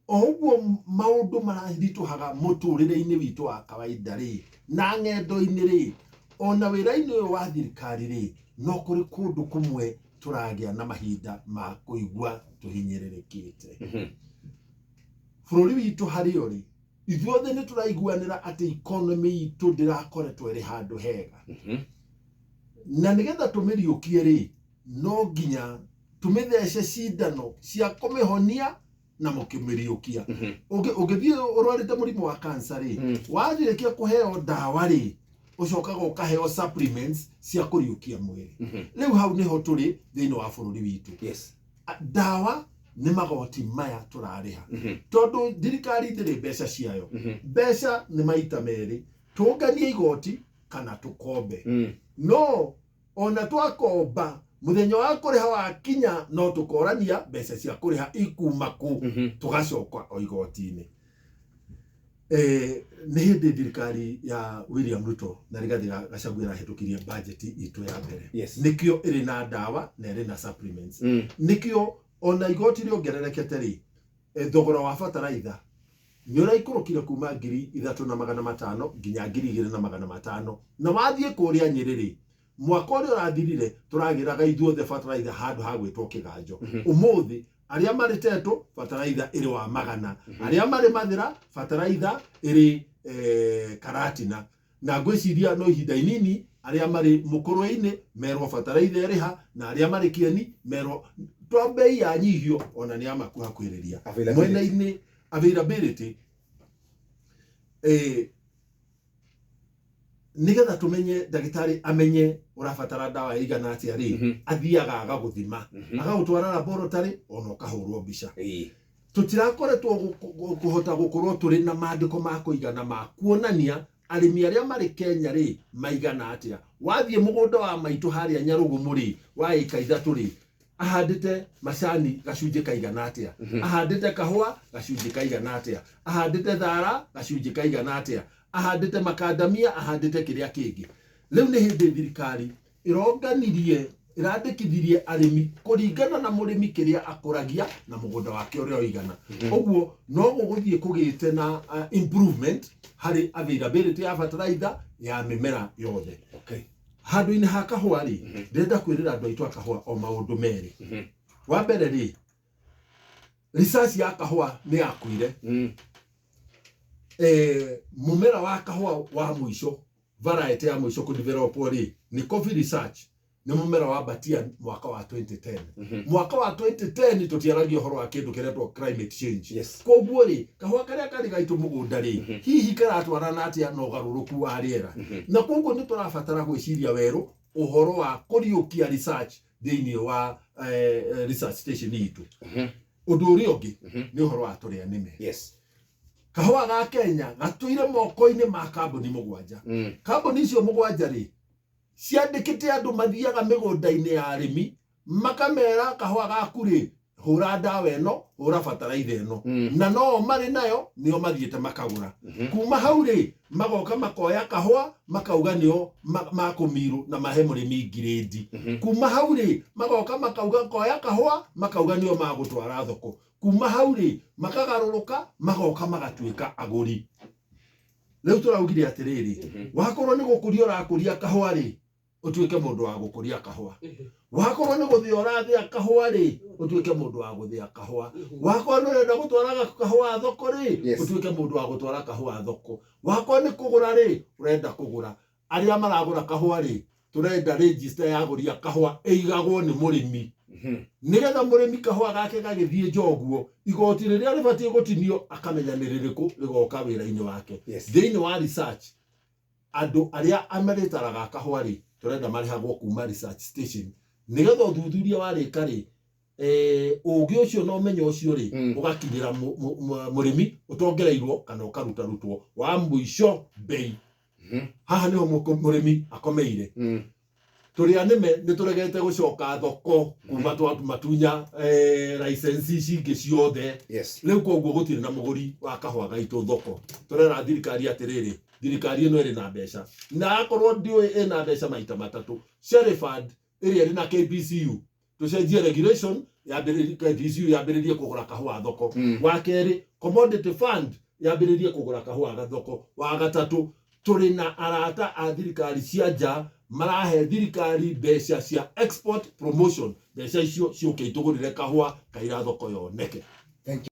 O ũguo maũndũ mararitũhaga mũtũrĩre-inĩ witũ wa kawaida rĩ, na ng'endo-inĩ rĩ, ona wĩra-inĩ ũyũ wa thirikari rĩ, no kũrĩ kũndũ kũmwe tũragĩa na mahinda ma kũigua tũhinyĩrĩrĩkĩte. Bũrũri witũ harĩa ũrĩ, ithuothe nĩ tũraiguanĩra atĩ economy itũ ndĩrakoretwo ĩrĩ handũ hega. Na nĩgetha tũmĩriũkie rĩ, no nginya tũmĩthece cindano cia kũmĩhonia na mũkĩmĩriũkia. Ũngĩthiĩ ũrwarĩte mũrimũ wa cancer rĩ, warĩkia kũheo ndawa rĩ, ũcokaga ũkaheo supplements cia kũriũkia mwĩrĩ. Rĩu hau nĩho tũrĩ thĩinĩ wa bũrũri witũ. Ndawa nĩ magoti maya tũrarĩha, tondũ thirikari ndĩrĩ mbeca ciayo. Mbeca nĩ maita merĩ, tũnganie igoti kana tũkombe. No ona twakomba, mũthenya wa kũrĩha wakinya, no tũkorania mbeca cia kũrĩha ikuma kũ. Tũgacoka o igoti-inĩ. Nĩ hĩndĩ thirikari ya William Ruto na Rigathi Gachagua ĩrahĩtũkirie budget itũ ya mbere. Nĩkĩo ĩrĩ na ndawa na ĩrĩ na supplements. Nĩkĩo ona igoti rĩongererekete rĩ, thogora wa bataraitha nĩ ũraikũrũkire kuma 3500 nginya 2500. Na wathiĩ kũrĩa Nyĩrĩ rĩ, mwaka ũrĩa ũrathirire tũragĩraga ithuothe bataraitha handũ ha gwĩtwo kĩganjo. Ũmũthĩ arĩa marĩ Tetũ bataraitha ĩrĩ wa 100, arĩa marĩ Mathĩra bataraitha ĩrĩ Karatina. Na ngwĩciria no ihinda inini arĩa marĩ Mũkũrwe-inĩ merwo bataraitha ĩrĩ ha, na arĩa marĩ Kĩeni merwo to bei yanyihio, ona nĩ amakuhakuhĩrĩria. Availability. Mwena-inĩ availability, nigetha tumenye, ndagĩtarĩ amenye ũrabatara ndawa ĩigana atĩa rĩ, athiaga agagũthima, agagũtwara laboratory, ona ũkahũrwo mbica. Tũtirakoretwo kũhota gũkorwo tũrĩ na mandĩko ma kũigana ma kuonania arĩmi arĩa marĩ Kenya rĩ maigana atĩa. Wathiĩ mũgũnda wa maitũ harĩa Nyarũgũmũ rĩ, wa ĩka 3 rĩ, ahandĩte macani gacunjĩ kaigana atĩa, ahandĩte kahũa gacunjĩ kaigana atĩa, ahandĩte thara gacunjĩ kaigana atĩa, ahandĩte makandamia, ahandĩte kĩrĩa kĩngĩ. Rĩu nĩ hĩndĩ thirikari ĩronganirie, ĩrandĩkithirie arĩmi kũringana na mũrĩmi kĩrĩa akũragia na mũgũnda wake ũrĩa ũigana. Ũguo no gũgũthiĩ kũgĩte na improvement harĩ availability ya bataraitha ya mĩmera yothe. Handũ-inĩ ha kahũa rĩ, ndĩrenda kwĩrĩra andũ aitũ a kahũa o maũndũ merĩ. Wa mbere rĩ, research ya kahũa nĩ yakuire. Mũmera wa kahũa wa mũico, variety ya mũico kũdevelopwo rĩ, nĩ Coffee Research, nĩ mũmera wa Batia mwaka wa 2010. Mwaka wa 2010 tũtiaragia ũhoro wa kĩndũ kĩretwo climate change. Koguo rĩ, kahũa karĩa karĩ gaitũ mũgũnda rĩ, hihi karatwarana atĩa na ũgarũrũku wa rĩera? Na koguo nĩ tũrabatara gwĩciria werũ ũhoro wa kũriũkia research thĩinĩ wa research station itũ. Ũndũ ũrĩa ũngĩ nĩ ũhoro wa tũrĩa nĩme. Kahũa ga Kenya gatũire moko-inĩ ma kambuni 7. Kambuni icio 7 rĩ, ciandĩkĩte andũ mathiaga mĩgũnda-inĩ ya arĩmi, makamera kahũa gaku rĩ, hũra ndawa ĩno, hũra bataraitha ĩno. Na no marĩ nayo nĩo mathiĩte makagũra. Kuma hau rĩ, magoka makoya kahũa, makauga nĩo makũmirũ na mahe mũrĩmi ngirĩndi. Kuma hau rĩ, magoka makauga koya kahũa, makauga nĩo magũtwara thoko. Kuma hau rĩ, makagarũrũka, magoka magatuĩka agũri. Rĩu tũraugire atĩrĩrĩ, wakorwo nĩ gũkũria ũrakũria kahũa rĩ, ũtuĩke mũndũ wa gũkũria kahũa. Wakorwo nĩ gũthĩa ũrathĩa kahũa rĩ, ũtuĩke mũndũ wa gũthĩa kahũa. Wakorwo nĩ ũrenda gũtwara kahũa thoko rĩ, ũtuĩke mũndũ wa gũtwara kahũa thoko. Wakorwo nĩ kũgũra rĩ, ũrenda kũgũra. Arĩa maragũra kahũa rĩ, tũrenda register ya agũri a kahũa ĩigagwo nĩ mũrĩmi. Nĩgetha mũrĩmi kahũa gake gagĩthiĩ nja ũguo, igoti rĩrĩa rĩbatiĩ gũtinio akamenya nĩ rĩrĩkũ rĩgoka wĩra-inĩ wake. Thĩinĩ wa research, andũ arĩa marĩtaraga kahũa rĩ, tũrenda marĩhagwo kuma research station. Nĩgetha ũthuthuria warĩka rĩ, ũgĩ ũcio na ũmenyo ũcio rĩ, ũgakinyĩra mũrĩmi ũtongereirwo kana ũkarutarutwo. Wa mũico, bei. Haha nĩho mũrĩmi akomeire. Tũrĩa nĩme nĩ tũregete gũcoka thoko kuma twamatunya license ici ingĩ ciothe. Rĩu koguo gũtirĩ na mũgũri wa kahũa gaitũ thoko. Tũrera thirikari atĩrĩrĩ, thirikari ĩno ĩrĩ na mbeca, na akorwo ndiũĩ ĩna mbeca maita matatũ, Sherifund ĩrĩa ĩrĩ na KPCU, tũcenjie regulation. Yambĩrĩrie KDCU yambĩrĩrie kũgũra kahũa thoko. Wa kerĩ, commodity fund yambĩrĩrie kũgũra kahũa thoko. Wa gatatũ, tũrĩ na arata a thirikari cia nja marahe thirikari mbeca cia export promotion. Mbeca icio ciũke itũgũrĩre kahũa kaira thoko yoneke. Thank you.